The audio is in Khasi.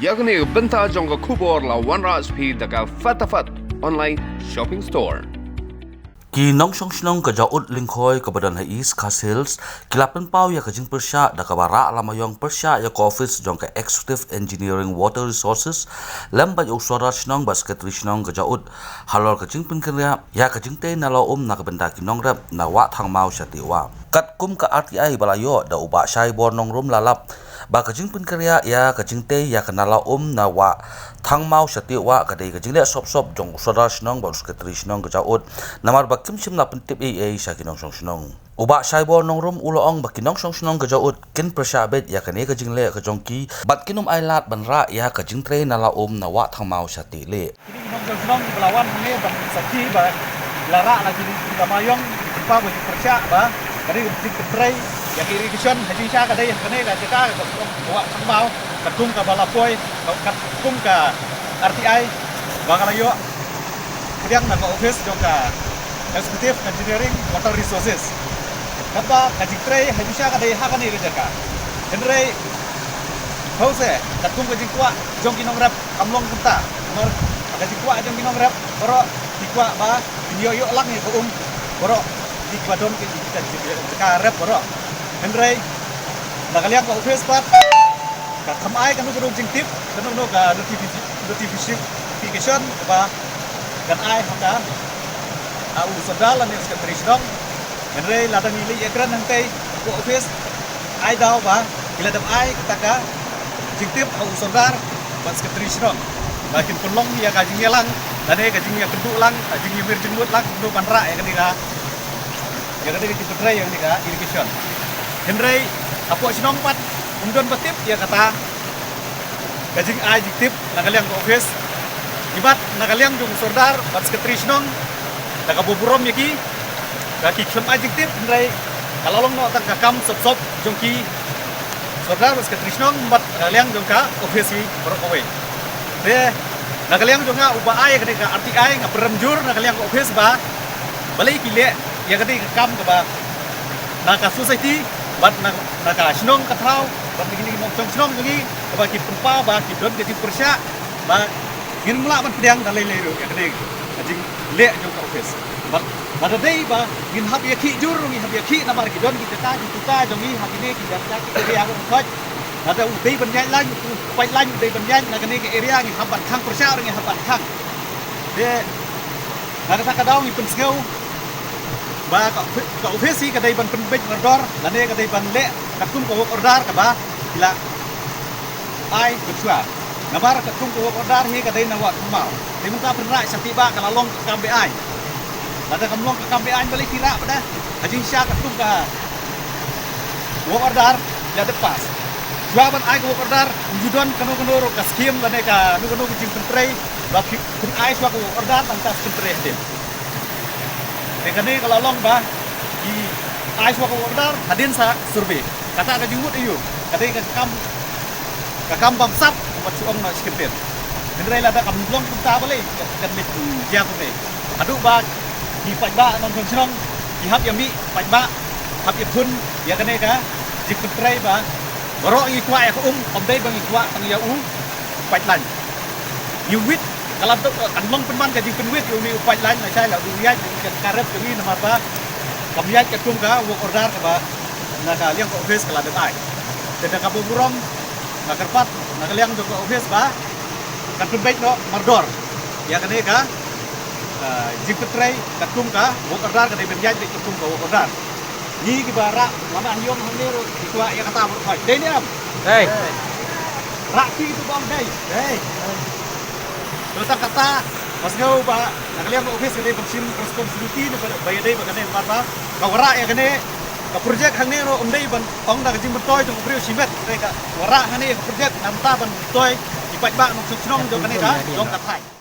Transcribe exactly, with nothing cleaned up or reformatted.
Ïa kane ka bynta jong ka khubor la wanrah sha phi da ka Fatafat Online Shopping Store. Ki nongshong shnong ka Jaud Lyngkhoi kaba don ha East Khasi Hills ki la pynpaw ïa ka jingpyrshah da kaba rah lama ïong pyrshah ïa ka office jong ka Executive Engineering Water Resources lem bad u Sordar Shnong bad Secretary Shnong ka Jaud halor ka jingpynkynriah ïa ka jingtei nala um na ka bynta ki nongrep na Wah Thangmaw Shatiwah. Katkum ka R T I ba la ïoh da u Bah Shaibor Nongrum la lap ba ka jingpynkynriah ïa ka jingtei ïa ka nala um na Wah Thangmaw Shatiwah ka dei ka jingleh sop sop jong u Sordar Shnong bad u Secretary Shnong ka Jaud, namar ba kim shym la pyntip ei ei sha ki nongshong shnong. U Bah Shaibor Nongrum u la ong ba ki nongshong shnong ka Jaud kin pyrshah beit ïa kane ka jingleh ka jong ki bad kin ym ailad ban rah ïa ka jingtrei nala um na Wah Thangmaw Shatiwah. Kine ki nongshong shnong kiba la wan hangne ban sakhi ba la rah la ki, ki lama ïong, ki pynpaw ba ki pyrshah ba ka dei ka jingtrei ïa ka irrigation ha jingshisha ka dei ha kane ka jaka ka Wah Thangmaw katkum kaba la poi ka, katkum ka R T I ba ka la ïoh pdiang na ka office jong ka Executive Engineering Water Resources. Katba ka jingtrei ha jingshisha ka dei ha kane ka jaka. Hynrei hynrei katkum ka jingkwah jong ki nongrep kam long kumta. Namar ka jingkwah jong ki nongrep baroh ki kwah ba kin ïoh ïoh lang ïa ka um baroh ki ba don ki, ki, ki, ki, ki rep baroh. Hynrei na ka liang ka office pat ka kham ai kano kano jingtip, kano kano ka notifi-, notification ba kan ai ha ka, ha u Sordar lane u Secretary Shnong. Hynrei lada ngi leit ïakren hangtei ha ka office, ai daw ba ki la dep ai kata ka jingtip ha u Sordar bad Secretary Shnong ba kin pynlong ïa ka jingïalang lane ka jingïakynduh lang, ka jingïamir jingmut lang kumno ban rah ïa kane ka, ïa kane ka jingpyntrei ïa kane ka irrigation. Hynrei hapoh shnong pat ym don ba tip ïa kata ka jingai jingtip na ka liang ka office. Ibat na ka liang jong u Sordar bad Secretary Shnong da kaba burom ïa ki, ka ki khlem ai jingtip, hynrei ka la long noh tang ka kam sop sop jong ki Sordar bad Secretary Shnong bad na ka liang jong ka office hi baroh kawei. Te na ka liang jong nga uba ai kane ka R T I nga pynrem jur na ka liang ka office ba balei ki leh ïa kane ka kam kaba na ka society bad na, na ka shnong ka thaw bad na kine ki nongshong shnong jong ngi kaba ki pynpaw ba ki don ka jingpyrshah ba ngin ym lah ban pdiang da lei lei ruh ïa kane ka jingleh jong ka office. Bad lada dei ba ngin hap ïakhih jur, ngin hap ïakhih namar ki don ki jaka ki tuta jong ngi ha kine ki jaka ki area ruh khot. Lada u dei ban ïaid lain, u pipeline u dei ban ïaid na kane ka area, ngin hap ban khang pyrshah ruh ngin hap ban khang. Te na kata ka daw ngi pynsngew ba ka, ka office hi ka dei ban pynbeit mardor lane ka dei ban leh katkum ka work order kaba ki la ai mynshwa. Namar katkum ka work order hi ka dei na Wah Thangmaw. Te mynta pynrah shatei ba ka la long ka kam beaiñ. Lada kam long ka kam beaiñ balei phi rah pat da? Ha jingshisha katkum ka work order la dep pass. Shuwa ban ai ka work order ym ju don kano kano ruh ka scheme lane kano kano ka jingpyntrei ba phi pyn ai shuwa ka work order nangta pyntrei hadien. Te kane ka la long ba ki ai shuwa ka work order hadien sa survey. Kata ka jingmut aïu? Ka dei ka kam, ka kam bamsap bad shu ong na shi kyntien. Hynrei lada kam long kumta balei kan leit jia kumne. Haduh ba ki paidbah nongshong shnong ki hap ïa mih paidbah, hap ïa khun ïa kane ka jingpyntrei ba baroh ngi kwah ïa ka um, kam dei ba ngi kwah tang ïa u pipeline. Ngi wit ka la dok kan long pynban ka jingpynwit ïa une u pipeline lashai la u ïaid ka rep ka ngi namar ba kam ïaid katkum ka work order kaba na ka liang ka office ka la dep ai. Te da kaba burom nga kyrpad na ka liang jong ka office ba kan pynbeit noh mardor ïa kane ka, ah, jingpyntrei katkum ka work order ka dei ban ïaid beit katkum ka work order. Ngi kiba rah lama ïong hangne ruh ki kwah ïa kata baroh. Dei ne em? Dei. Rah ki tu bang dei. Dei. To tang kata nga sngew ba na ka liang ka office ka dei ban shim responsibility ne ba ïadei ba kane namar ba ka wanrah ïa kane ka project hangne ruh ym dei ban ong da ka jingmyntoi jong u briew shimet, ka dei ka wanrah hangne ka project namar ban myntoi ki paidbah nongshong shnong jong kane ka jong ka thaiñ.